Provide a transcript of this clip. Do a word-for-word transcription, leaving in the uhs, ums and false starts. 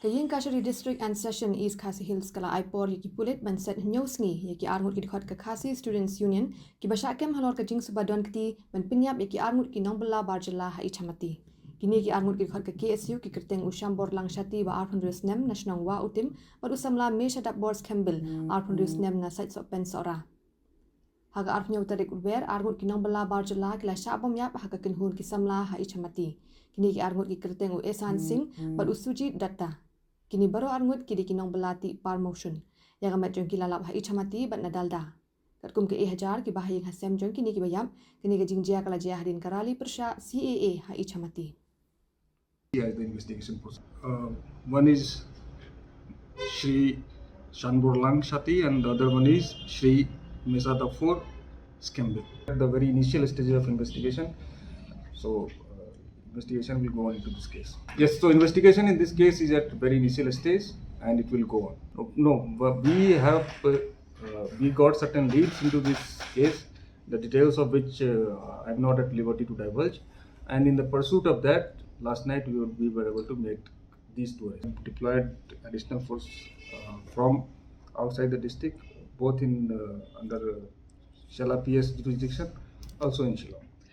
Ka Ïing Kashari District and Session East Khasi Hills ka la ai por ïa ki pulit ban set hynñiew sngi ïa ki arngut ki dkhot ka Khasi Students Union kiba shah kem halor ka jingsuba don kti ban pynïap ïa ki arngut ki nongbylla bar jylla ha Ichamati. Kine ki arngut ki dkhot ka K S U ki kyrteng u Shanborlang Shatty ba arphew hynriew snem na shnong Wah Utim bad u samla Meshadapbor Skembil arphew hynriew snem na Saitsohpen Sohra. Ha ka arphew hynñiew tarik Lber, arngut ki nongbylla bar jylla ki la shah bom ïap ha ka kynhun ki samla ha Ichamati. Kine ki arngut ki kyrteng u Ehsan Singh bad u Sujit Datta. Kine baroh arngut ki dei ki nongbylla tih par mawshun. Ïa ka met jong ki la lap ha Ichamati bad na Dalda. Katkum ka e hajar kiba ha ïing ha sem jong kine kiba ïap, kane ka jingjia ka la jia hadien ka rally pyrshah C A A ha Ichamati. As the investigation process. Uh, one is Shri Shanborlang Shatty and the other one is Shri Meshadapbor Skembil. At the very initial stages of investigation, so uh, investigation will go on into this case. Yes, so investigation in this case is at very initial stage and it will go on. No, no, but we have uh, uh, we got certain leads into this case, the details of which uh, I'm not at liberty to divulge. And in the pursuit of that, last night we, would, we were able to make these two arrests. Deployed additional force uh, from outside the district, both in uh, under uh, Shella P S jurisdiction, also in Shillong.